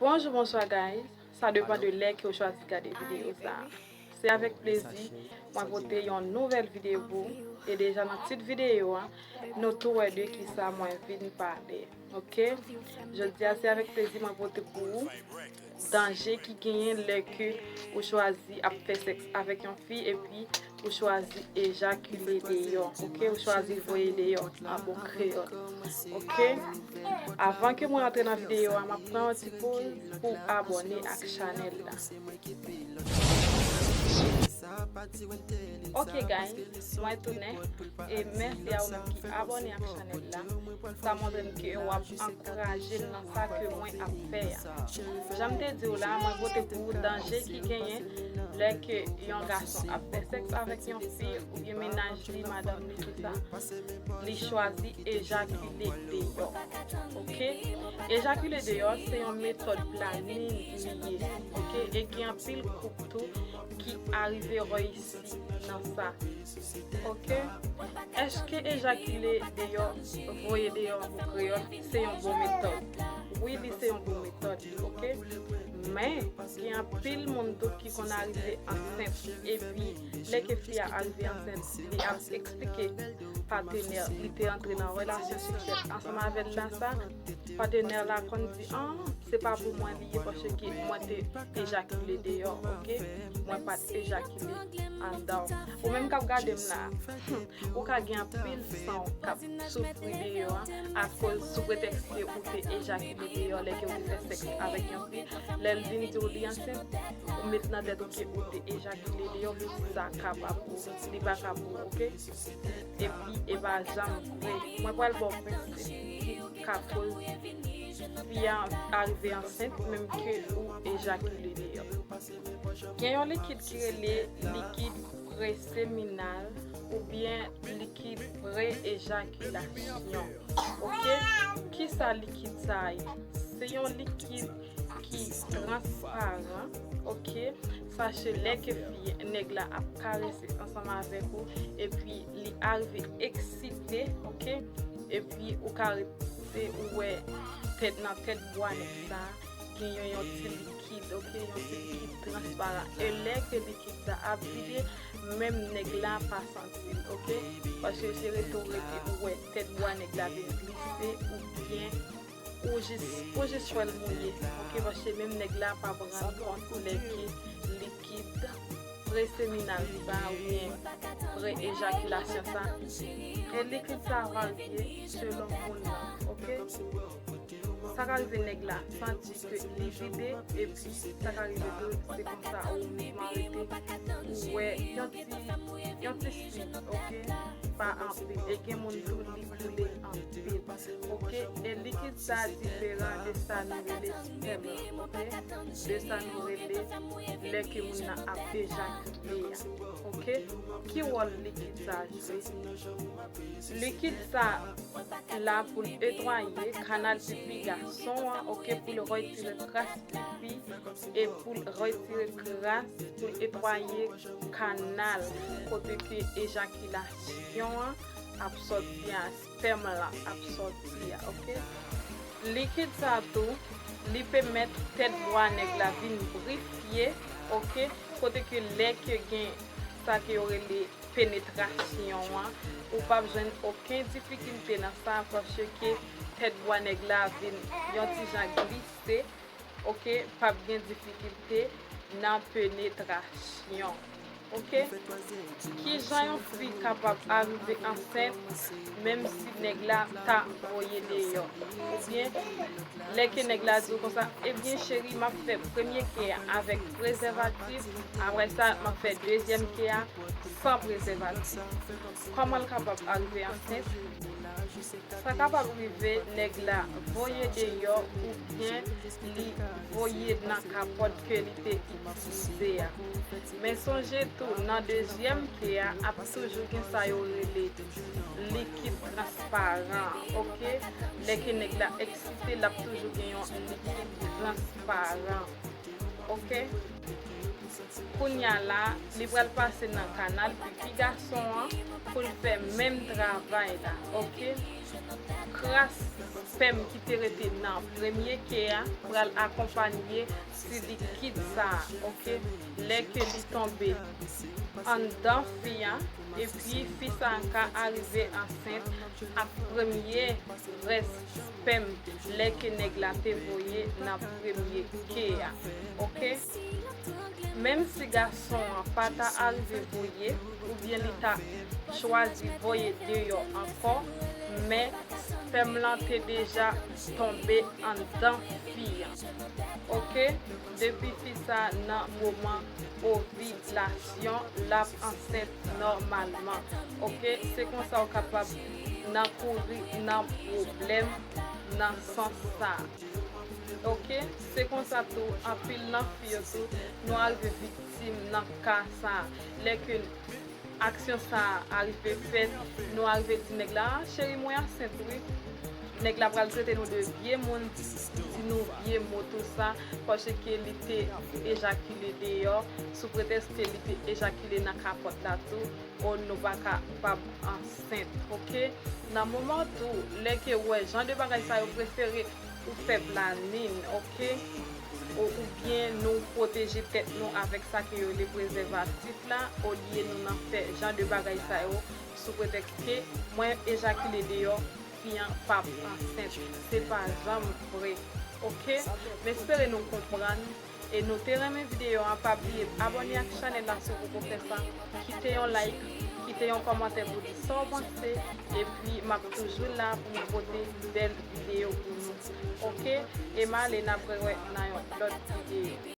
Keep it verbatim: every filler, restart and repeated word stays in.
Bonjou, bonswa guys. Sa depann de lè ke w chwazi gade videyo sa. Se avèk plezi mwen pote yon nouvèl videyo pou ou. E deja nan tit videyo a, nou tou wè de kisa mwen vin pale. Oke? Jodi a se avèk plezi mwen pote pou ou danje ki genyen lè ke ou chwazi ap fè sèks avèk yon fi epi ou chwazi ejakile deyò, oke? Ou chwazi voye deyò an bon kreyòl, oke? Avan ke mwen antre nan videyo a, m ap pran yon ti poz pou abòne ak chanèl la. Ok guys, mwen tounen e mèsi a ou menm ki abòne ak chanèl la. Sa montre m ke w ap ankouraje m nan sa ke mwen ap fè a. Jan m te di w la, mwen pote pou ou danje ki genyen lè ke yon gason ap fè sèks avèk yon fi oubyen mennaj li, madanm li, tout sa. Li chwazi ejakile deyò. Oke? Ejakile deyò se yon metòd planin li ye. Oke? E gen anpil koup tou ki arive reyisi nan sa. Oke? Èske ejakile deyò, voye deyò an bon kreyòl, se yon bon metòd? Wi, li se yon bon metòd, oke? Men, gen anpil moun tou ki konn arive ansent, epi lè ke fi a arive ansent, li ap eksplike patenè li te antre nan relasyon seksyèl ansanm avè l la sa, patenè la konn di, ah, se pa pou mwen li ye, paske mwen te ejakile deyò, oke? Mwen pa t ejakile anndan. Ou menm k ap gade m la, ou ka gen anpil san w k ap soufri deyò a, akoz sou pretèks ke ou te ejakile deyò lè ke ou te fè sèks avèk yon fi. Lè l vin di w li ansent, ou met nan tèt ou ke ou te ejakile deyò, sa ka pa pou ou, li pa ka pou ou, oke? Epi, e pa janm vre. Mwen pral ba w prensip ki ka koz fi a arive ansent, menm ke ou ejakile deyò. Gen yon likid ki rele likid preseminal oubyen likid pre-ejakilasyon. Oke? Kisa likid sa a ye? Se yon likid ki transparan, oke? Sache lè ke fi nèg la ap karese ansanm avèk ou, epi li arive eksite, oke? Epi ou ka rete ou wè tèt nan tèt bwa nèg sa, gen yon, yon ti likid, oke? Yon ti likid transparan. E lè ke likid sa ap vide, menm nèg la pa santi l, oke? Paske se rete ou rete ou wè tèt bwa nèg la vin glise oubyen ou jis, ou jis wè l mouye, oke? Paske menm nèg la p ap rann kont lè ke likid preseminal sa oubyen pre-ejakilasyon sa. E likid sa varye selon moun nan, oke? Sa ka rive nèg la santi ke li vide, epi sa ka rive tou, se konsa ou mouvman rete, ou wè yon ti, yon ti swit, oke? Pa anpil. E gen moun tou, li boule anpil, oke? E likid sa diferan de sa nou rele spèm lan, oke? De sa nou rele lè ke moun nan ap ejakile a, oke? Ki wòl likid sa jwe? Likid sa la pou l netwaye kanal pipi gason an, oke, pou l retire kras pipi e pou l retire kras, pou l netwaye kanal kote ke ejakilasyon an ap sòti a, spèm lan ap sòti a, oke? Likid sa tou, li pèmèt tèt bwa nèg la vin brifye, oke? Kote ke lè ke gen sa ke yo rele penetrasyon an, ou p ap jwenn okenn difikilte nan sa, paske tèt bwa nèg la vin yon ti jan glise, oke, p ap gen difikilte nan penetrasyon, oke. Kijan yon fi kapab arive ansent, menm si nèg la ta voye deyò? Oubyen, lè ke nèg la di w konsa, ebyen cheri, m ap fè premye ke a avèk prezèvatif, apre sa, m ap fè dezyèm ke a san prezèvatif. Kòman l kapab arive ansent? Sa kapab rive nèg la voye deyò oubyen li voye nan kapòt ke li te itilize a. Men sonje tou, nan dezyèm ke a, ap toujou gen sa yo rele likid transparan, oke? Lè ke nèg la eksite, l ap toujou gen yon likid transparan, oke? Kounya la, li pral pase nan kanal pipi gason an pou l fè menm travay la, oke? kras spèm ki te rete nan premye ke a pral akonpanye ti likid sa a, oke? Lè ke li tonbe anndan fi a, epi fi sa a ka arive ansent ak premye rès spèm lè ke nèg la te voye nan premye ke a, oke? Menm si gason an pa ta arive voye, oubyen li ta chwazi voye deyò ankò, men spèm lan te deja tonbe anndan fi an. Oke? Depi fi sa nan moman ovilasyon, l ap ansent nòmalman. Oke? Se konsa w kapab nan kouri nan pwoblèm nan sans sa. Oke? Se konsa tou, anpil nan fi yo tou, nou arive viktim nan ka sa. Lè ke aksyon sa a arive fèt, nou arive di nèg la, "Ah, cheri, mwen ansent wi." Nèg la pral trete nou de vye moun, di nou vye mo tou sa, paske li te ejakile deyò, sou pretèks ke li te ejakile nan kapòt la tou, o nou pa kapab ansent, oke? Nan moman tou, lè ke w wè jan de bagay sa yo, prefere ou fè planin, oke? O, oubyen nou pwoteje tèt nou avèk sa ke yo rele prezèvatif la, olye nou nan fè jan de bagay sa yo sou pretèks ke mwen ejakile deyò, fi an p ap ansent. Se pa janm vre, oke? M espere nou konprann. E nou te renmen videyo a, pa bliye abòne ak chanèl la si w poko fè sa. Kite yon like, kite yon kòmantè pou di sa w panse. Epi m ap toujou la pou m pote bèl videyo pou nou. Oke? E m ale, n ap rewè nan yon lòt videyo.